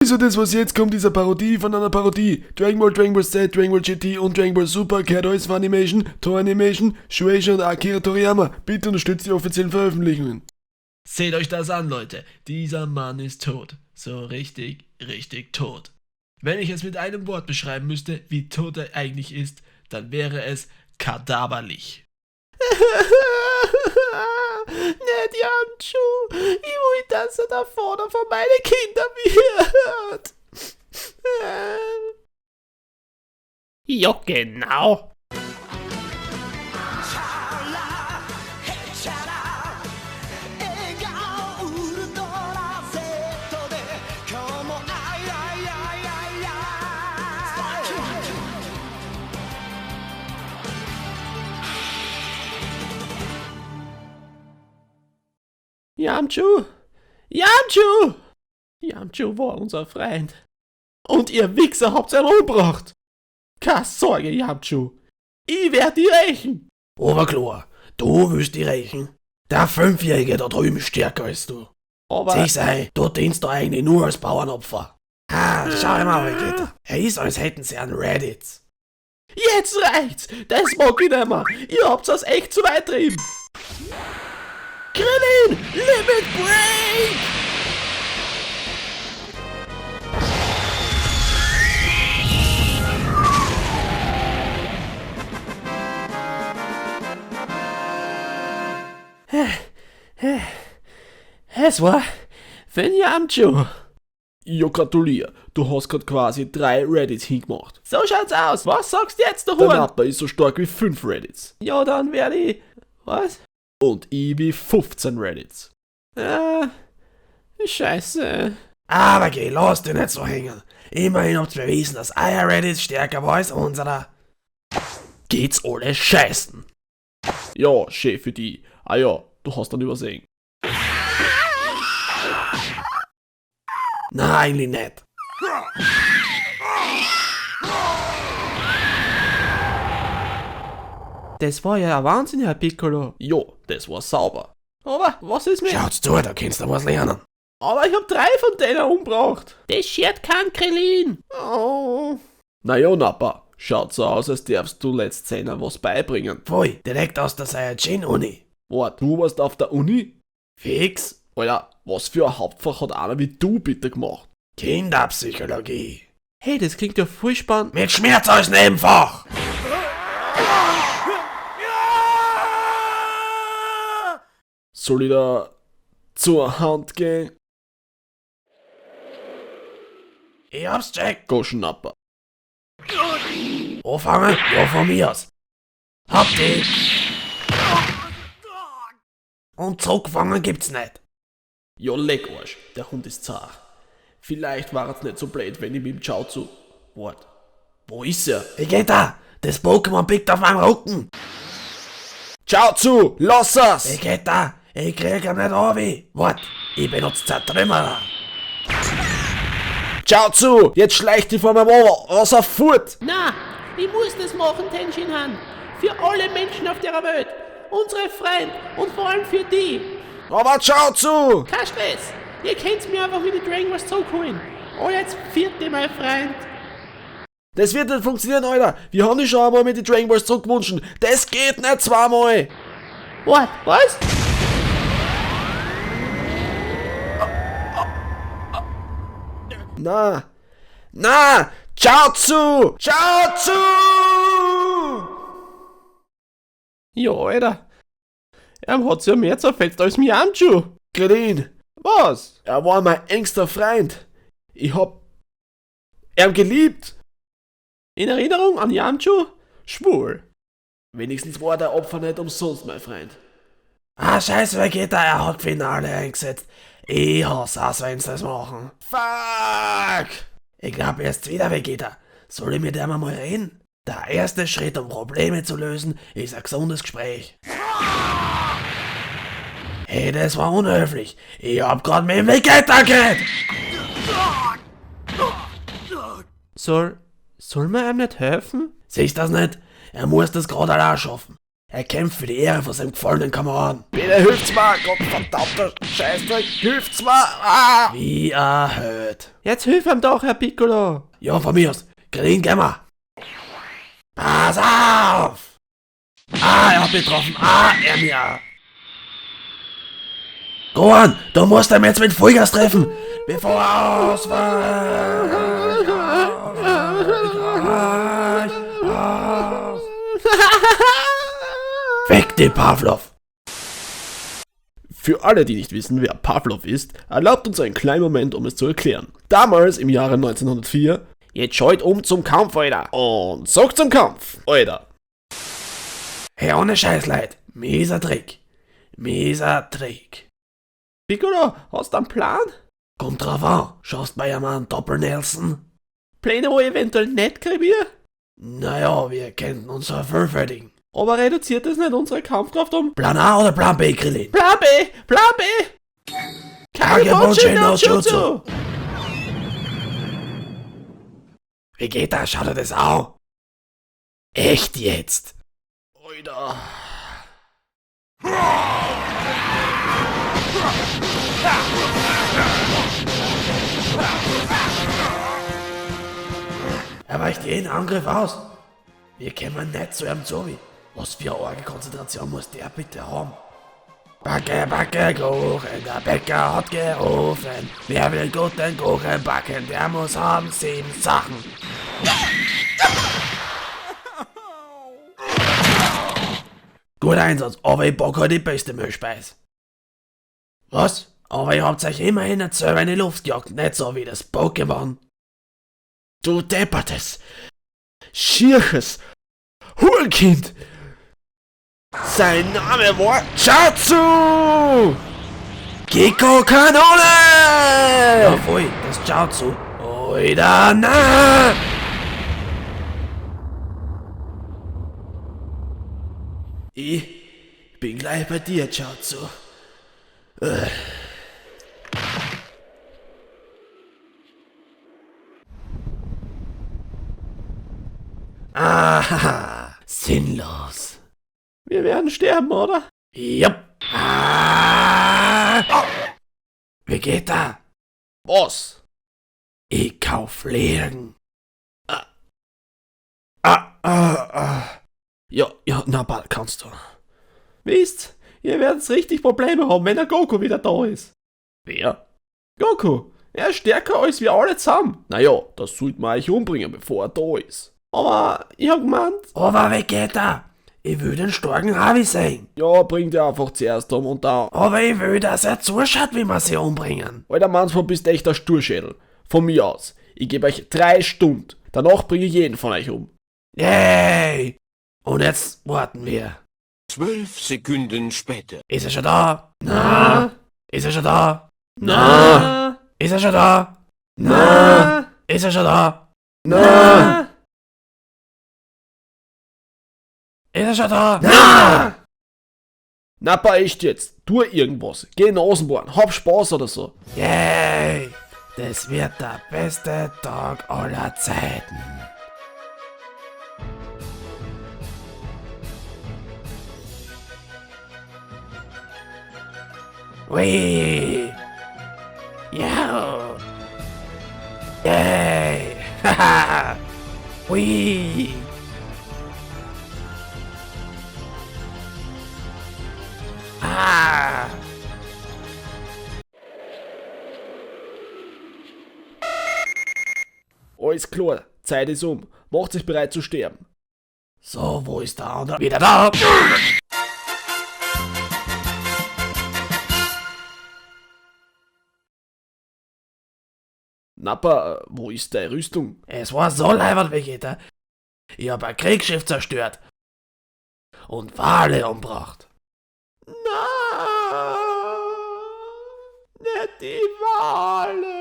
Also das, was jetzt kommt, ist eine Parodie von einer Parodie. Dragon Ball, Dragon Ball Z, Dragon Ball GT und Dragon Ball Super gehört alles von Funimation, Toei Animation, Shueisha und Akira Toriyama. Bitte unterstützt die offiziellen Veröffentlichungen. Seht euch das an, Leute. Dieser Mann ist tot. So richtig, richtig tot. Wenn ich es mit einem Wort beschreiben müsste, wie tot er eigentlich ist, dann wäre es kadaverlich. Nicht Yamchu, ich will, dass er der Vater von meinen Kindern wird. Ja, genau. Yamchu! Yamchu! Yamchu war unser Freund. Und ihr Wichser habt's ihn umgebracht. Keine Sorge, Yamchu. Ich werd die rächen. Aber klar, du willst die rächen. Der Fünfjährige da drüben ist stärker als du. Aber Sieh's ein, du dienst da eigentlich nur als Bauernopfer. Ah, schau mal, Vegeta. Er ist, als hätten sie einen Reddit. Jetzt reicht's! Das mag ich nicht mehr. Ihr habt's das echt zu weit trieben. Krillin! Limit Break! Es war für Yamchu. Ja, gratuliere. Du hast grad quasi 3 Reddits hingemacht. So schaut's aus. Was sagst du jetzt, du Der Huren? Nappa ist so stark wie 5 Reddits. Ja, dann werde ich. Was? Und ich wie 15 Reddits. Scheiße. Aber geh, lass dich nicht so hängen. Immerhin habt's bewiesen, dass euer Reddit stärker war als unserer. Geht's alle scheißen. Ja, schön für die. Ah ja, du hast dann übersehen. Nein, eigentlich nicht. Das war ja ein Wahnsinn, Herr Piccolo. Ja, das war sauber. Aber was ist mit. Schaut's zu, da kannst du was lernen. Aber ich hab 3 von denen umgebracht. Das schert kein Krillin. Oh. Naja, Nappa, schaut so aus, als darfst du letztens was beibringen. Pfui, direkt aus der Saiyajin-Uni. Wart, du warst auf der Uni? Fix? Alter, was für ein Hauptfach hat einer wie du bitte gemacht? Kinderpsychologie. Hey, das klingt ja voll spannend. Mit Schmerz als Nebenfach. Soll ich da zur Hand gehen? Ich hab's checkt. Go Schnapper. Anfangen? Ja, von mir aus. Hab dich. Und zurückfangen gibt's nicht. Ja, leck Arsch, der Hund ist zart. Vielleicht war es nicht so blöd, wenn ich mit dem Chaozu. Wart, wo ist er? Wie geht da? Das Pokémon pickt auf meinem Rücken. Chaozu, lass es! Wie geht da? Ich krieg ihn nicht runter. Wart, ich benutze Zertrümmerer. Chaozu, jetzt schleicht die vor meinem Ohr, raus auf fort! Na, ich muss das machen, Tenshinhan. Für alle Menschen auf der Welt. Unsere Freunde und vor allem für die. Aber Chaozu! Kein Stress. Ihr könnt mir einfach mit den Dragon Balls zurückholen. Und jetzt vierte, mein Freund. Das wird nicht funktionieren, Alter. Wir haben dich schon einmal mit den Dragon Balls zurückgewünscht. Das geht nicht zweimal. What? Was? Na. Na! Chaozu! Chaozu! Ja, Alter. Er hat's ja mehr zerfetzt als mir Yamchu. Krillin, Was? er war mein engster Freund. Ich hab ihn geliebt. In Erinnerung an Yamchu? Schwul. Wenigstens war der Opfer nicht umsonst, mein Freund. Ah, scheiße, Vegeta, er hat Finale eingesetzt. Ich hasse es, wenn sie das machen. Fuck! Ich glaub, er ist wieder Vegeta. Soll ich mit dem einmal reden? Der erste Schritt, um Probleme zu lösen, ist ein gesundes Gespräch. Hey, das war unhöflich. Ich hab grad mit dem Vegeta geredet. Soll man ihm nicht helfen? Siehst das nicht? Er muss das grad allein schaffen. Er kämpft für die Ehre von seinem gefallenen Kameraden. Bitte hilft's mir! Gott verdammter Scheißdreck, hilft's mir! Ah! Wie er hört. Jetzt hilf ihm doch, Herr Piccolo. Ja, von mir aus. Krillin, geh mal. Pass auf! Ah, er hat mich getroffen. Ah, er mir auch. Gohan, du musst ihn jetzt mit Vollgas treffen, bevor er ausweicht. Aus. Fick den Pavlov. Für alle, die nicht wissen, wer Pavlov ist, erlaubt uns einen kleinen Moment, um es zu erklären. Damals, im Jahre 1904, jetzt scheut um zum Kampf, Alter. Und sagt zum Kampf, Alter. Hey, ohne Scheiß, Leute. Mieser Trick. Mieser Trick. Piccolo, hast du einen Plan? Kommt drauf an. Schaust bei einem einen Doppel-Nelson? Pläne, wo ich eventuell nicht kriege? Naja, wir könnten uns vervielfältigen. Aber reduziert das nicht unsere Kampfkraft um? Plan A oder Plan B, Krillin? Plan B! Plan B! Kagebunshin no Jutsu! Wie geht das? Schaut er das an? Echt jetzt? Alter. Er weicht jeden Angriff aus. Wir kämen nicht zu ihm zu. Was für eine arge Konzentration muss der bitte haben? Backe, backe, Kuchen, der Bäcker hat gerufen. Wer will guten Kuchen backen, der muss haben 7 Sachen. Guter Einsatz, aber ich back halt die beste Milchspeis. Was? Aber ihr habt euch immerhin nicht selber in die Luft gejagt, nicht so wie das Pokémon. Du deppertes, schierches Hurenkind! Sein Name war Chaozu! Kiko Kanone! Ja voll, das Chaozu. Oida na! Ich bin gleich bei dir, Chaozu. Ah, sinnlos. Wir werden sterben, oder? Jupp. Ah. Oh. Wie geht da? Was? Ich kauf Legen. Ja, ja, na bald kannst du. Wisst, ihr werdet richtig Probleme haben, wenn der Goku wieder da ist. Wer? Goku. Er ist stärker als wir alle zusammen. Naja, das sollte man euch umbringen, bevor er da ist. Aber ich hab gemeint... Aber Vegeta, ich will den starken Havi sehen. Ja, bringt er einfach zuerst um und da. Aber ich will, dass er zuschaut, wie wir sie umbringen. Alter, manchmal bist du echt ein Sturschädel. Von mir aus. Ich gebe euch 3 Stunden. Danach bringe ich jeden von euch um. Yay! Und jetzt warten wir. 12 Sekunden später. Ist er schon da? Na? Ist er schon da? Na? Ist er schon da? Na? Ist er schon da? Na? Ist er schon da? Na! Na, pa, echt jetzt. Tu irgendwas. Geh in den Außenbahn. Hab Spaß oder so. Yay! Das wird der beste Tag aller Zeiten. Wee! Ja! Yay! Haha! Wee! Ah! Alles klar, Zeit ist um. Macht sich bereit zu sterben. So, wo ist der andere? Wieder da! Nappa, wo ist deine Rüstung? Es war so leibend, Vegeta. Ich hab ein Kriegsschiff zerstört. Und Wale umgebracht. Na, nicht die Wale.